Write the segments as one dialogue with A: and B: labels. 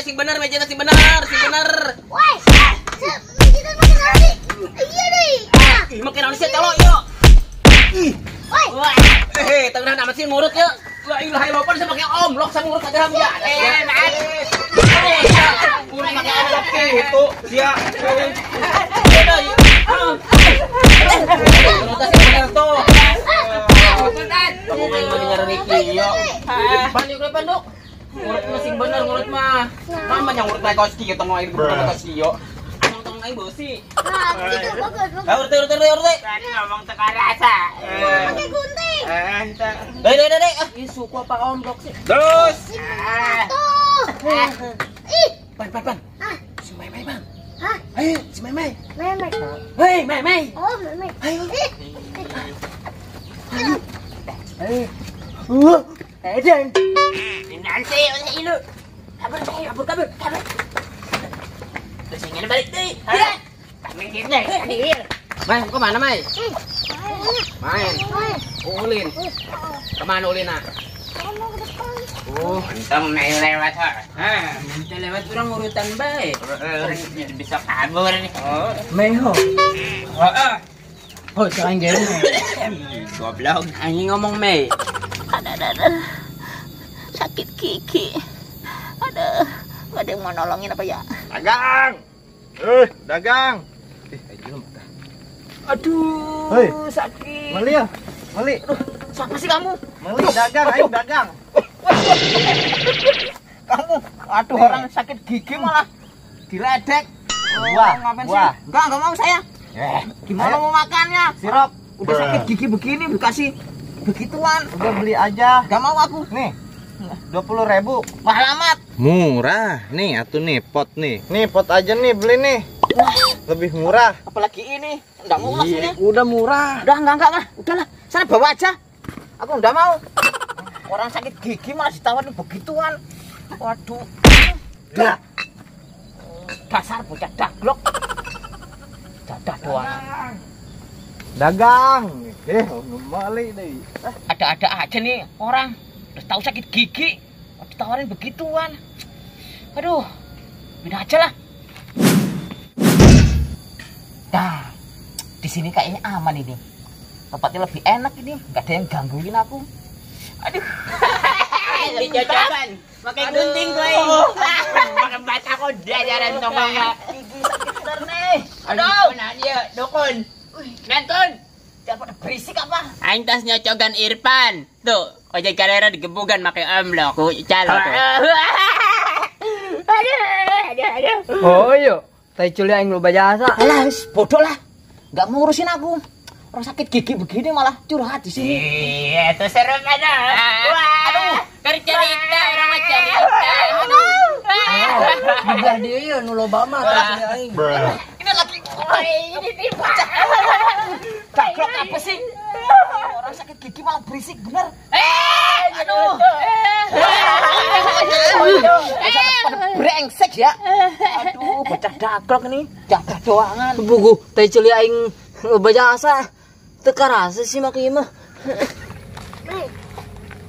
A: sing bener, meja sing bener, sing bener.
B: Woi. Mejitan makin naon sih? Iya deh.
A: Ih, makin naon sih calo yo. Ih.
B: Woi.
A: Eh, tenang amat sih ngurut ya. La ilaha illallah bisa pakai omlok sama ngurut ada ya. Ngurut pakai omlok gitu. Sia. Udah ya. Ngurut sing bener tuh. Kamu main mendengar Riki yo. Pan yuk pan duk. Ngurut mah sing bener ngurut mah. Mama yang ngurut kaos kieu tong aing ngurut kaos kieu. Tong aing beusi.
B: Nah, gitu bagus bagus.
A: Urut urut urut urut.
C: Tadi ngomong teu karasa.
B: Pakai gunting.
A: Deh deh deh. Ih, suku apa omblok sih? Terus.
B: Tuh. Ih.
A: Pan pan pan. Si Mai Mai, Bang.
B: Hah?
A: Ayo, si Mai Mai.
B: Mai Mai.
A: Hei, Mai Mai.
B: Oh, Mai Mai.
A: Ayo.
B: Ayo.
A: Ayo.
C: Edan. Nanti ilu. Kabur kabur kabur kabur. Terus ingin balik deh.
A: Mai, kok mana Mai? Main. Ulin. Kemana Ulin nak?
C: Oh, untung naik lewat ha. Minta lewat orang urutan baik. Bisa kabur nih.
A: Oh, Meho.
C: Heeh.
A: Oh, sekarang gini.
C: Goblok, anjing ngomong Mei.
D: Ada, ada, sakit gigi. Ada, nggak ada yang mau nolongin apa ya?
E: Dagang. Dagang.
D: Aduh,
E: hei.
D: Sakit.
E: Meli ya? Meli.
D: Aduh, siapa sih kamu?
E: Meli dagang, ayo dagang.
D: Kamu, aduh orang sakit gigi malah diledek.
E: Wah,
D: wah. Enggak mau saya. Gimana mau makannya?
E: Sirup.
D: Udah sakit gigi begini dikasih begituan.
E: Udah beli aja.
D: Enggak mau aku.
E: Nih. 20.000.
D: Mahal amat.
E: Murah. Nih, atuh nih pot nih. Nih pot aja nih beli nih.
D: Wah,
E: lebih murah.
D: Apalagi ini. Enggak mau mas ini.
A: Udah murah.
D: Udah enggak. Udahlah, sana bawa aja. Aku enggak mau. Orang sakit gigi malah ditawarin begituan. Waduh.
E: Dah.
D: Dasar bocah daglok. Dadah doang.
E: Dagang. Balik deh.
D: Ada-ada aja nih orang. Udah tahu sakit gigi, ditawarin begituan. Aduh, pindah aja lah. Nah, di sini kayaknya aman ini. Tempatnya lebih enak ini, nggak ada yang gangguin aku. Aduh.
C: Dicocokan, pakai gunting gue. Pakai batako jajaran tongkang.
D: Gigi sakit bener nih. Aduh,
C: nah dia dukun. Nonton.
D: Jangan pada berisik apa?
C: Aing tas nyocokan Irfan. Tuh, ojek galera digebukan pakai amlok. Ku calo tuh.
D: Aduh, aduh, aduh.
F: Oh iya, tai culi aing loba jasa.
D: Alah, bodoh lah. Enggak mau ngurusin aku. Orang sakit gigi begini malah curhat di sini.
C: Iya, itu serem ada. Wah, aduh, cerita orang mah cerita.
D: Aduh.
F: Udah dia ya nu loba mah tai culi aing.
D: Ini lagi ini nih bocah. Daglok apa sih? Orang sakit gigi malah berisik bener. Aduh. Brengsek ya. Aduh, bocah daglok ini. Dadah doangan.
F: Buku tai culi aing loba jasa. Teu karasa sih mah kieu mah.
B: Mei,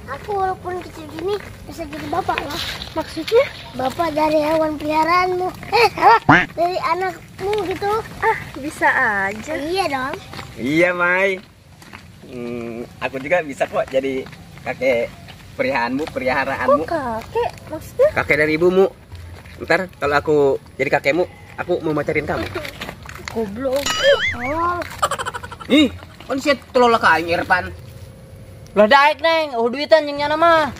B: aku walaupun kecil gini bisa jadi bapak loh. Maksudnya? Bapak dari hewan peliharaanmu. Salah. Dari anakmu gitu.
G: Ah, bisa aja.
B: Iya dong.
A: Iya, Mai. Aku juga bisa kok jadi kakek peliharaanmu.
G: Kok kakek? Maksudnya?
A: Kakek dari ibumu. Ntar kalau aku jadi kakekmu, aku mau macarin kamu.
G: Goblok.
B: Oh.
A: Ih, kan sih telola ka aing Irfan.
F: Lah daek neng, oh duitan yang nyana mah.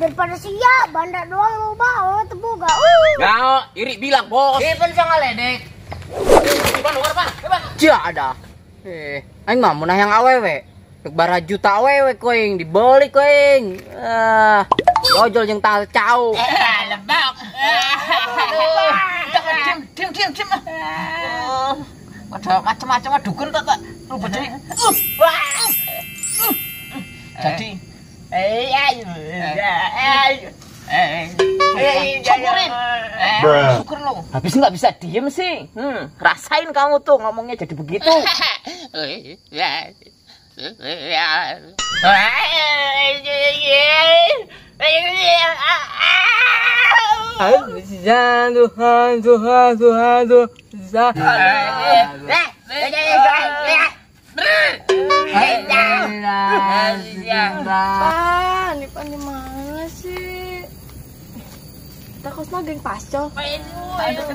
B: Daripada sia, banda doang loba, oh teboga.
A: Gak, iri bilang bos.
F: Irfan bisa ngaledek.
A: Irfan luar, Pak. Irfan.
F: Cia ada. Aing mah mun hayang awewe. Rek bara juta awewe koing dibeli koing. Ah, ojol jeung tal cau.
C: Lebak.
D: Aduh, diam diam diam. Ada macam-macam dukun kok kok. Lu bocah. Jadi syukurin. Syukur lo. Habis nggak bisa diem sih. Rasain kamu tuh ngomongnya jadi begitu.
G: Pan, Ipan di mana sih? Kita kosnya geng Pascol. Pascol.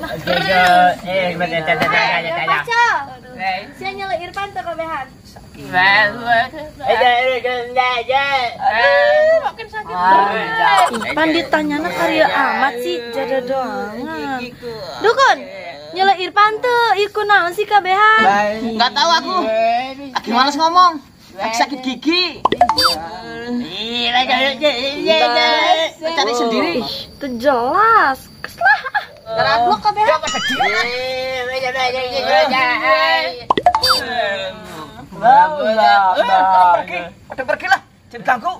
G: Sia nyala Irfan teu kabehan. Makin sakit. Ipan ditanyana karya amat sih jada doangan. Dukun, nyala Irfan teu ieu kunaon sih kabehan?
D: Enggak tahu aku. Lagi males ngomong. Lagi sakit gigi. Cari sendiri.
G: Itu jelas. Keslah. Lo kabehan.
D: Pergi, udah pergilah, jangan ganggu.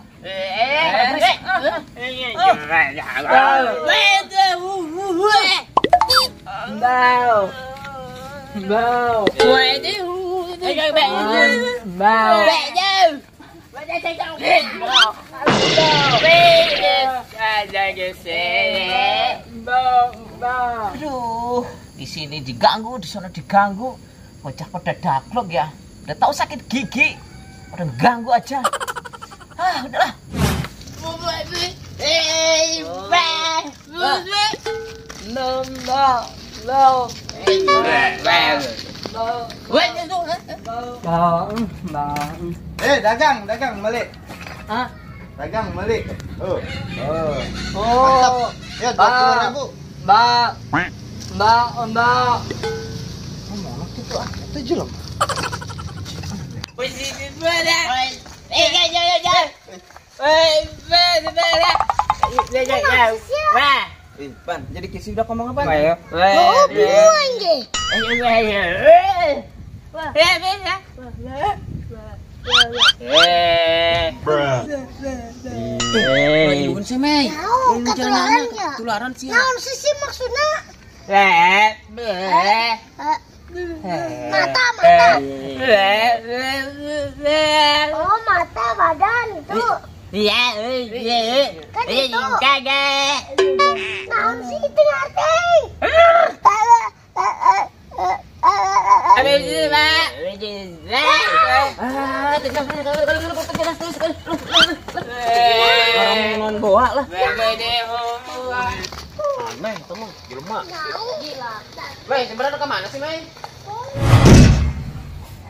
D: Aduh, di sini diganggu, di sana diganggu. Bocah pada daklok ya. Udah tahu sakit gigi, udah ganggu aja. Ah, udahlah.
E: Dagang, dagang balik.
F: Hah?
E: Dagang balik. Oh. Oh. Mantap. Ya, 20.000.
F: Ba. Ba, ba.
E: Ngomong gitu ah, itu jelem.
A: Pan, jadi kisi udah ngomong apa?
B: Oh, buang ge. Ketularan ya?
A: Ketularan sih.
B: Naon sih maksudnya? Mata, mata. Oh, mata badan itu. Kan itu. Naon sih itu ngerti?
A: Orang non boa lah. Aneh, teman, jelema. Mei, sebenarnya ke mana sih, Mei?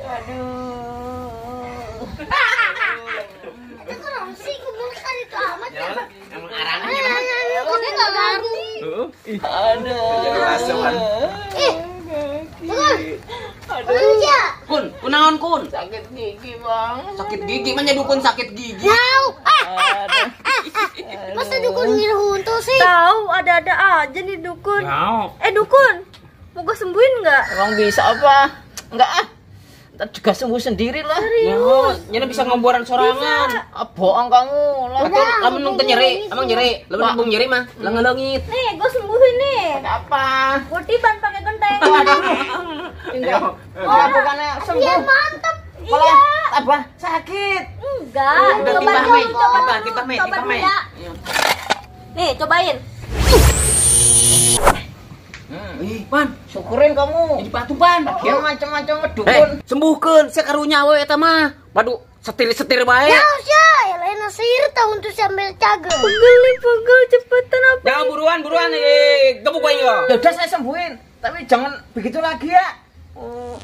B: Aduh. Itu kurang sih, kan itu amat ya.
A: Emang arahnya.
B: Aku nggak ngerti.
A: Aduh.
B: Ih, dukun.
A: Kun, kunaon kun?
C: Sakit gigi, Bang.
A: Sakit gigi, mana dukun sakit gigi?
B: Tahu. Masa dukun ngiru huntu sih?
G: Tahu, ada-ada aja nih dukun. Dukun, mau gue sembuhin nggak?
D: Emang bisa apa? Enggak ah. Ntar juga sembuh sendiri lah.
A: Serius? Nyana bisa ngomboran sorangan.
D: Ah, bohong kamu. Lah,
A: lamun nung teu nyeri, emang nyeri. Lamun nung nyeri mah leungit.
G: Nih, gue sembuhin nih.
D: Pakai apa?
G: Gue tiban pakai genteng.
D: Enggak. Oh, bukannya sembuh.
B: Iya, mantap.
D: Iya. Tambah sakit.
G: Enggak.
A: Udah
G: Coba
A: timbah,
G: dulu,
A: Mei.
G: coba
A: Timbah,
G: dulu,
A: timbah, Mei,
G: coba
A: timbah,
G: dulu
A: Mei.
G: ya. Nih, cobain.
A: Ih, Pan,
D: Syukurin kamu.
A: jadi batu, Pan.
D: Dia macam-macam dukun.
A: Sembuhkeun sia karunya we eta mah. Waduh, setir-setir bae.
B: Ya, ya, ya lain sihir tahun tuh sambil cager.
G: Pegel nih, pegel cepetan apa?
A: Jangan buruan, buruan gebuk wae yo.
D: Ya udah saya sembuhin, tapi jangan begitu lagi ya. Oh.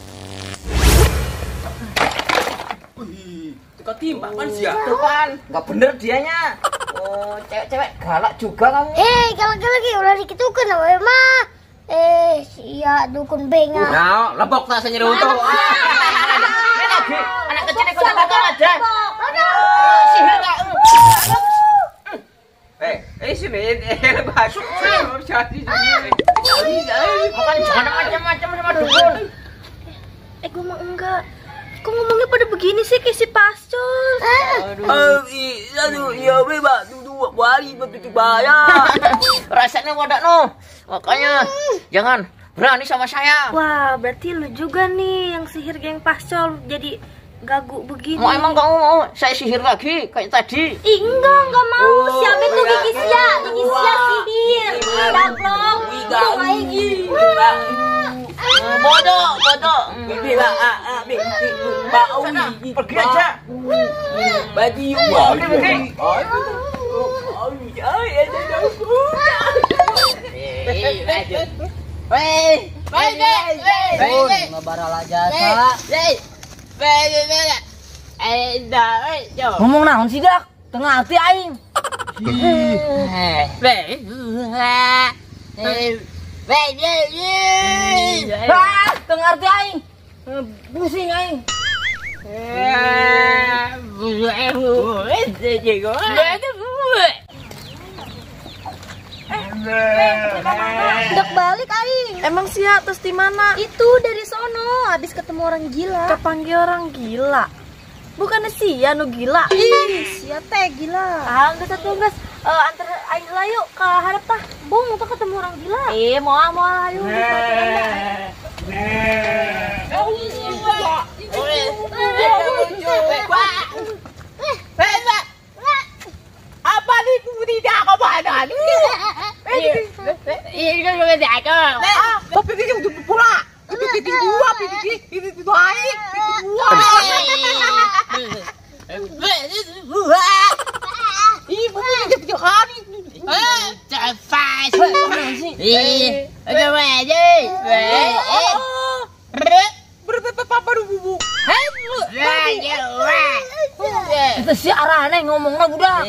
A: Wih, teka timbang pan sia.
D: Tuh kan, nggak bener dianya. Oh, cewek-cewek galak juga kamu.
B: Galak-galak ya udah dikitukan apa mah. Sia dukun bengak.
A: Nah, lebok tak saya nyeri untu.
D: Ini lagi anak kecil ikut nakal aja. Sihir tak?
C: Sini, masuk.
D: Makanya jangan macam-macam sama dukun.
G: Gue mah enggak. Kok ngomongnya pada begini sih kayak si Pascol?
C: Aduh, ya bebas, dua hari begitu bayar.
D: Rasanya wadak no. Makanya jangan berani sama saya.
G: Wah, berarti lu juga nih yang sihir geng Pascol jadi gagu begini.
D: Mau emang kamu mau saya sihir lagi kayak tadi?
G: Ih, enggak mau. Siapa itu gigi sia? Gigi sia sihir.
D: Bodoh, bodoh. Sana, pergi aja. Pergi.
F: Ngomong naon sih dak? Tengah hati aing. Tengah hati aing. Pusing aing.
G: Udah balik aing.
H: Emang sia terus di mana?
G: Itu dari sono, habis ketemu orang gila.
H: Kepanggil orang gila. Bukannya sia nu gila.
G: Ih, sia teh gila.
H: Ah, geus atuh geus. Antar aing lah yuk ke hareup tah.
G: Bung, tuh ketemu orang gila.
H: Moal moal ayo.
D: Apa nih tidak kemana nih?
F: Itu si arahnya ngomongnya budak.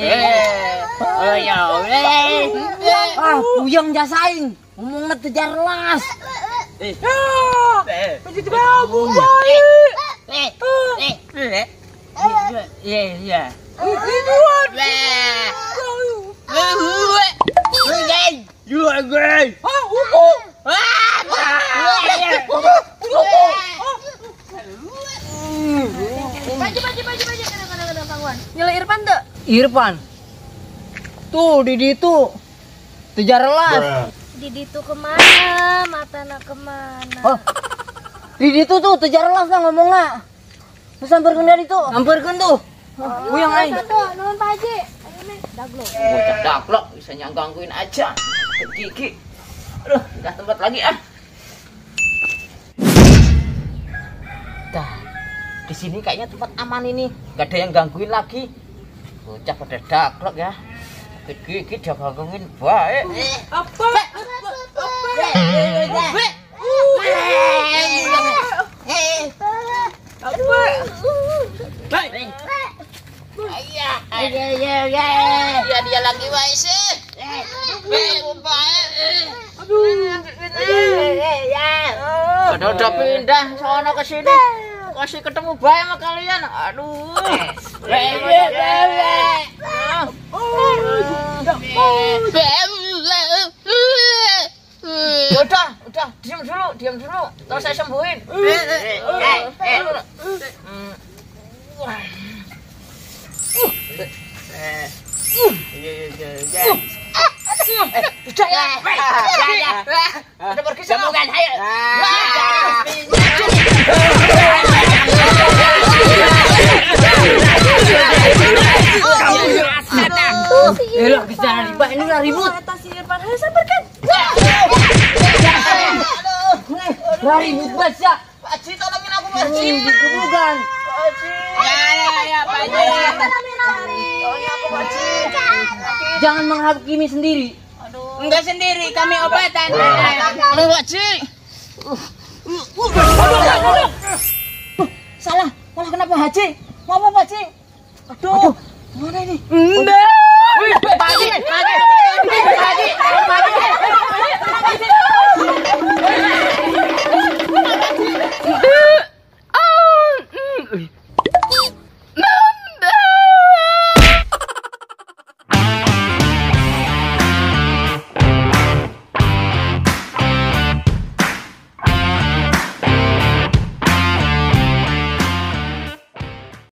F: Ah, puyeng jasain. Ngomongnya teu jelas.
G: Baju kadang-kadang pangwan.
H: Nyela Irfan tuh.
F: Irfan. Tuh Didi tuh. Teu jelas.
B: Didi tuh kemana? Matana kemana?
F: Oh. Didi tuh tuh teu jelas lah ngomongna. Terus sampeurkeun dari tuh. Sampeurkeun tuh. Puyeng aing.
B: Nuhun Pak Haji. Ayo Neng, daglok.
D: Bocah daglok bisa gangguin aja. Gigi. Aduh, udah tempat lagi ah. Dah. Di sini kayaknya tempat aman ini, nggak ada yang gangguin lagi. Bocah pada daglok ya. Sakit gigi dia gangguin baik.
C: Apa?
D: Dia lagi wae sih. Aduh. Udah pindah sono ke sini. Kasih ketemu bae sama kalian. Aduh. Udah, diam dulu. Terus saya sembuhin. Udah ya. Udah pergi sana.
F: Elah bisa ribut ini lah ribut.
H: Irfan, ayo samperkan.
F: Lah ribut banget ya.
D: Pak Haji tolongin aku Pak Haji.
F: Bukan.
D: Pak Haji. Ya Pak Haji. Tolongin aku Pak Haji.
F: Jangan menghakimi sendiri.
D: Aduh.
C: Enggak sendiri, kami obatan.
D: Aduh Pak Haji.
F: Salah, malah kenapa Haji? Mau apa Pak Haji? Aduh, gimana ini?
C: Enggak.